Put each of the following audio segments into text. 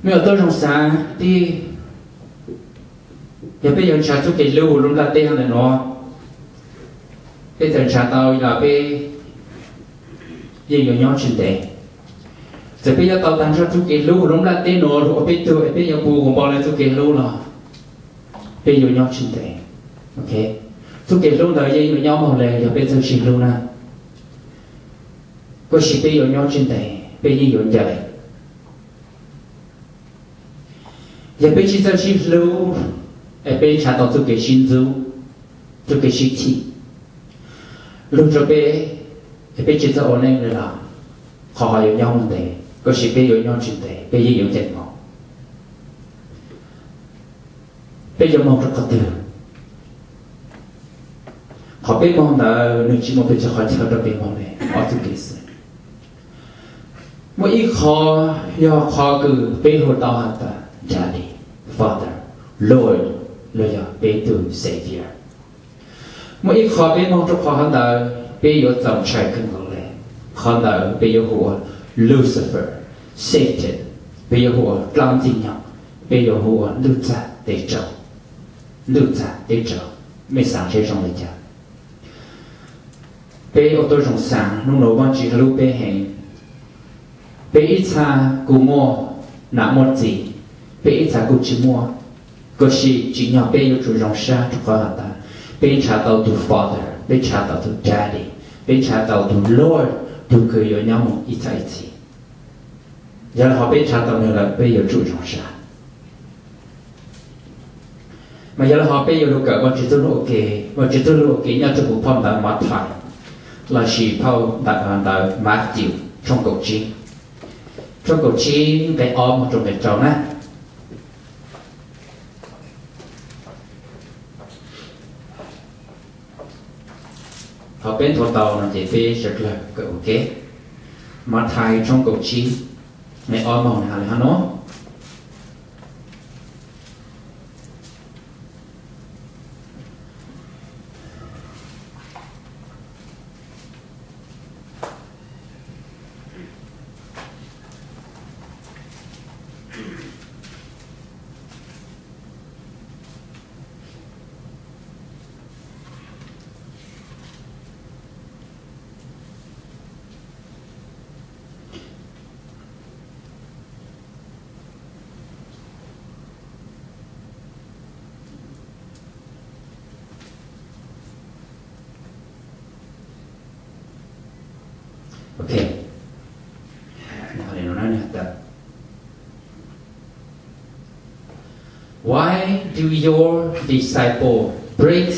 Mej ua tub zoo xaav tib, yog peb yuav nrhav txuj kev hlub lub nplaj teb ntawm nuav, peb txawm nrhav tau los peb yeej yuav nyob tsis ntev. Txawm peb yuav tau tag nrho txuj kev hlub lub nplaj teb nuav lug ua peb tug es peb yuav pum npaum le txuj kev hlub los peb yuav nyob tsis ntev. Txuj kev hlub ntawd yeej yuav nyob moog le yog peb txawj sib hlub na. Koj sis peb yuav nyob tsis ntev, peb yeej yuav ncaim. Yog peb tsis txawj sib hlub, es peb nrhav tau txuj kev sib ntxub, txuj kev sib chim, lug rua peb, es peb tsis txawj ua neej le los, qhov hov yuav nyob moog ntev, koj sis peb yuav nyob tsis ntev, peb yeej yuav ncaim moog. Peb yuav moog rua qhov twg? Qhov peb moog ntawd nwg tsis muaj pes tsawg qhov chaw rua peb moog le, ob txuj kev xwb. Muaj ib qho yog qhov kws peb hu tau has tas Daddy, Father, Lord, los yog peb tug Savior. Muaj ib qho peb moog rua qhov hov ntawd peb yuav txaus ntshai kawg nkaus le. Qhov ntawd peb yuav hu ua Lucifer, Satan, peb yuav hu ua dlaab ntxwg nyoog, peb yuav hu ua ntuj txag teb tsaus. Ntuj txag teb tsaus, mej xaav seb zoo le caag? Peb ua tub zoo xaav, nub nua Vaajtswv hlub peb heev. Peb ib txha kuj muaj nam muaj txiv, peb ib txha kuj tsis muaj. Koj sis tsim nyog peb yuav tsum zoo sab rua qhov has tas peb nrhav tau tug Father, peb nrhav tau tug Daddy, peb nrhav tau tug Lord, tug kws yuav nyob moog ib txhab ib txhis. Yog le hov peb nrhav tau nwg lawm peb yuav tsum zoo sab. Mas yog le hov peb yuav lug kawm Vaajtswv txuj lug ua ke. Vaajtswv txuj lug ua ke nyob rua huv phau ntawv Mathais, lossis phau ntawv, ntawv Matthew, tshooj kaum tsib, tshooj kaum tsib nqe ob moog rua nqe rau na. Thaus peb nthuav tau no ces peb sawv dlawg kawm ua ke. Mathais tshooj kaum tsib, nqe ob moog has le hov no. Ok. Why do your disciple break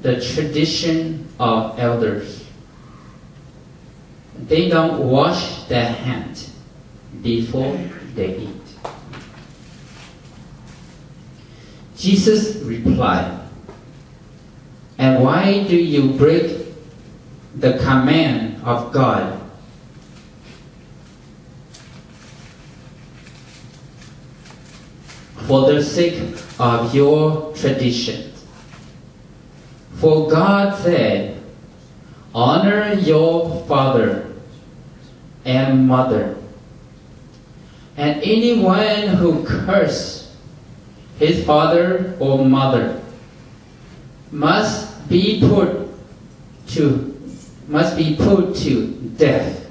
the tradition of elders? They don't wash their hands before they eat. Jesus replied, and why do you break the command of God for the sake of your tradition? For God said, honor your father and mother. And anyone who curses his father or mother must be put to must be put to death.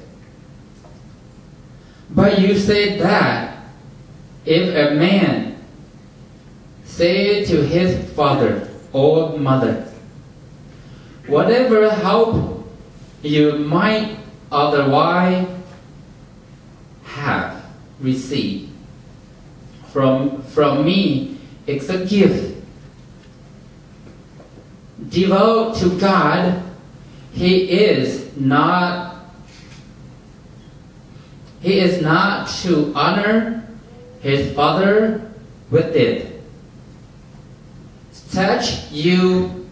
But you say that if a man say to his father or mother, whatever help you might otherwise have received from, from me is a gift devoted to God, he is not, he is not to honor his father with it. Such you,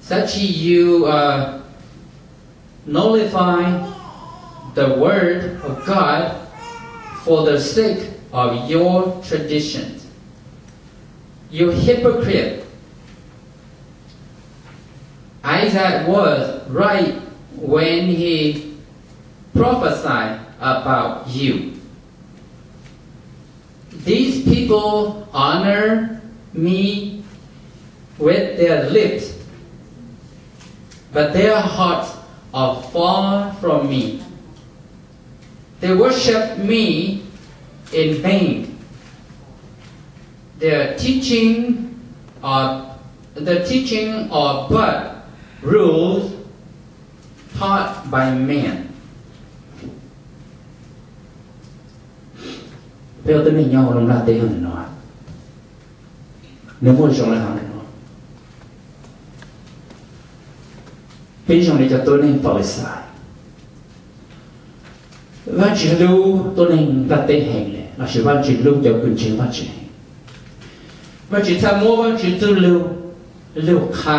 such you, uh, nullify the word of God for the sake of your traditions. You hypocrite! Isaiah was right when he prophesied about you. These people honor me with their lips, but their hearts are far from me. They worship me in vain. Their teaching are the teaching are but rules taught by men. Peb ua tuab neeg nyob hauv lub nplaj teb hauv ntawm no, nws muaj zoo li hauv ntawm no. Peb zoo li cov tuab neeg Falixais. Vaajtswv hlub tuab neeg nplaj teb heev le, lossis Vaajtswv hlub cov kws ntseeg Vaajtswv heev. Vaajtswv txhaj muab Vaajtswv txuj lug lug qha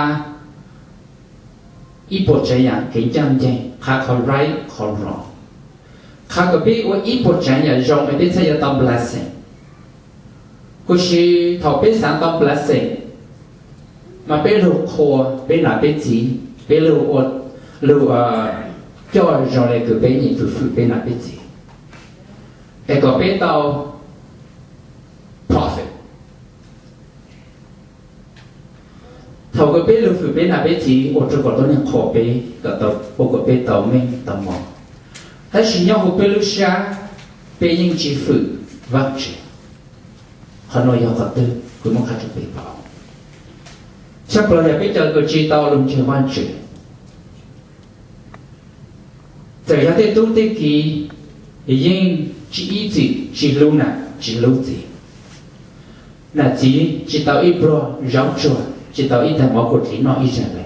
ib puas tsav yaam kev coj nceeg, qha qhov right qhov wrong, qha kom peb ua ib puas tsav yaam zoo es peb txhaj yuav tau blessing. Kuj si thaum peb xaav tau blessing mas peb lug qhuas peb nam peb txiv, peb lug ua, lug coj zoo le kws peb nyiam fwm fwm peb nam peb txiv, es kom peb tau profit. Thaum kws peb lug fwm peb nam peb txiv ua rua kom tuab neeg qhuas peb, ua kom peb tau meej tau mos. Tab sis nyob huv peb lub sab, peb yeej tsi fwm Vaajtswv. Qhov nuav yog qhov twg kuv muab qha rua peb paub. Tshaj plaws yog peb cov kws tsi tau lug ntseeg Vaajtswv. Txawm yog tej tub tej kiv yeej tsi ib txwm tsi hlub nam tsi hlub txiv. Nam txiv tsi tau ib pluag zaub tsuag, tsi tau ib tag mov kuas dliv noj ib zag le.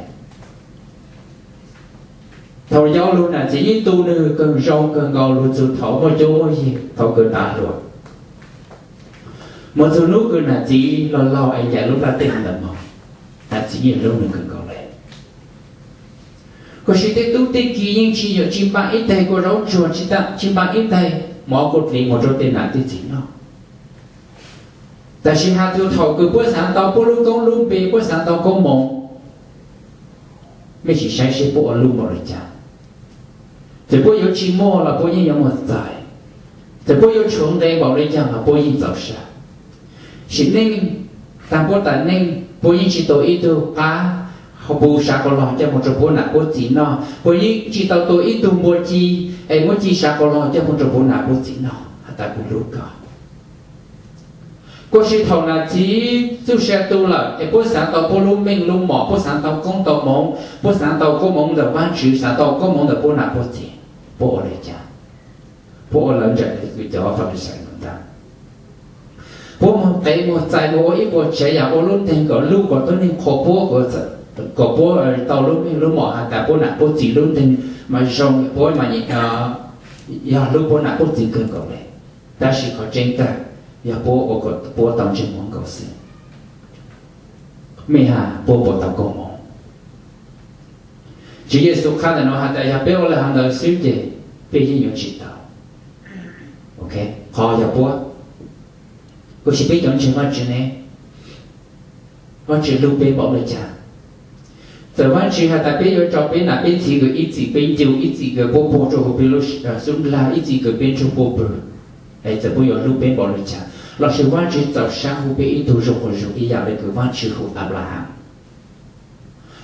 Thaum yau lug nam txiv yeej tu nwg kawg zoo kawg nkaus lug txug thaum muaj cuab muaj yig, thaum kws tav hluas. Moog txug nub kws nam txiv laug laug es ncaim lub nplaj teb ntawm moog, nam txiv yeej hlub nwg kawg nkaus le. Kuj si tej tub tej kiv yeej tsi yuav tsi npaam ib tag kuas zaub tsuag, tsi npaam ib tag mov kuas dliv moog rua tej nam tej txiv noj. Tab sis has txug thaum kws puab xaav tau puab lub koob lub npe, puab xaav tau koob moov, mej sim saib seb puab ua lub npaum le caag. Txawm puab yuav tsi muaj los puab yeej yuav moog txais. Txawm puab yuav tshuav nqe npaum le caag los puab yeej txaus sab. Sim neej taag puab tas neej puab yeej tsi tua ib tug qab ho puv sav qos log coj moog rua puab nam puab txiv noj, puab yeej tsi tau tua ib tug npua ci es muab ci sav qos log coj moog rua puab nam puab txiv noj has tas kuv hlub koj. Kuj si thaum nam txiv txuj sa tu lawm es puab xaav tau puab lub meej lub mom, puab xaav tau koob tau moov, puab xaav tau koob moov ntawm Vaajtswv, xaav tau koob moov ntawm puab nam puab txiv, puab ua le caag? Puab ua lawv ntawm kws cov Falixais ntag. Puab moog qev moog txais moog ua ib puas tsav yaam ua lub nteeg kom lub kom tuab neeg qhuas puab, kom puab tau lub meej lub mom has tas puab nam puab txiv lub nteeg mas zoo, puab mas yog hlub puab nam puab txiv kawg nkaus le. Tab sis qhov tseeb tag yog puab ua kom puab tau ntsej muag nkaus xwb. Mej has puab puas tau koob moov? Tswv Yexus qha ntawm no has tas yog peb ua le hov ntawd xwb ces peb yeej yuav tsi tau. Qhov yog puab, kuj si peb cov ntseeg Vaajtswv ne, Vaajtswv hlub peb npaum le caag? Txawm Vaajtswv has tas peb yuav tso peb nam peb txiv kws ib txwm peb ncu, ib txwm kws puab puag rua huv peb lub xub ndlag, ib txwm kws peb ntsuj puab pw, es txawm puab yuav hlub peb npaum le caag lossis Vaajtswv txaus sab hu peb ib tug zoo quas zug ib yaam le kws Vaajtswv hu Anplaham,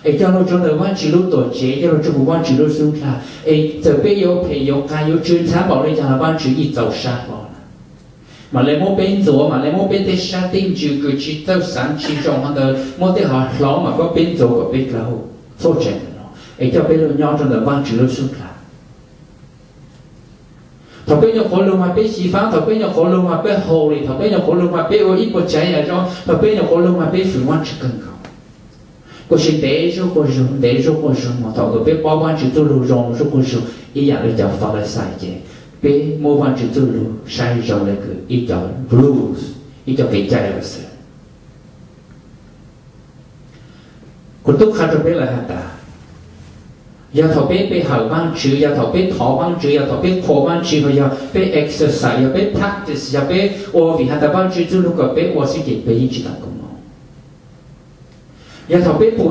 es coj lug rua ntawm Vaajtswv lub tuam tsev, coj lug rua huv Vaajtswv lub xub ndlag, es txawm peb yuav phem yuav qas yuav tsw ntxhab npaum le caag los Vaajtswv yeej txaus sab hlo na. Mam le muab peb ntxuav, mam le muab peb tej sab tej ntsws kws tsi txawj xaav tsi zoo hov ntawd muab tej hov hlauv mam muab peb ntxuav kom peb dlaub txhua tsav ntawm no, es coj peb lug nyob rua ntawm Vaajtswv lub xub ndlag. Thaum peb nyuam qhuav lug mas peb xyiv faab, thaum peb nyuam qhuav lug mas peb holy, thaum peb nyuam qhuav lug mas peb ua ib puas tsav yaam zoo, thaum peb nyuam qhuav lug mas peb fwm Vaajtswv kawg nkaus. Kuj si ntev zuj quas zug, ntev zuj quas zug mas thaum kws peb paub Vaajtswv txuj lug zoo zuj quas zug ib yaam le cov Falixais ces peb muab Vaajtswv txuj lug saib zoo le kws ib co rules, ib co kev cai lawm xwb. Kuv tub qha rua peb lawm has tas, yog thaum peb pe hawm Vaajtswv, yog thaum peb thov Vaajtswv, yog thaum peb qhuas Vaajtswv, ho yog peb exercise, yog peb practice, yog peb ua vim has tas Vaajtswv txuj lug kom peb ua xwb ces peb yeej tsi tau koob moov. Yog thaum peb pum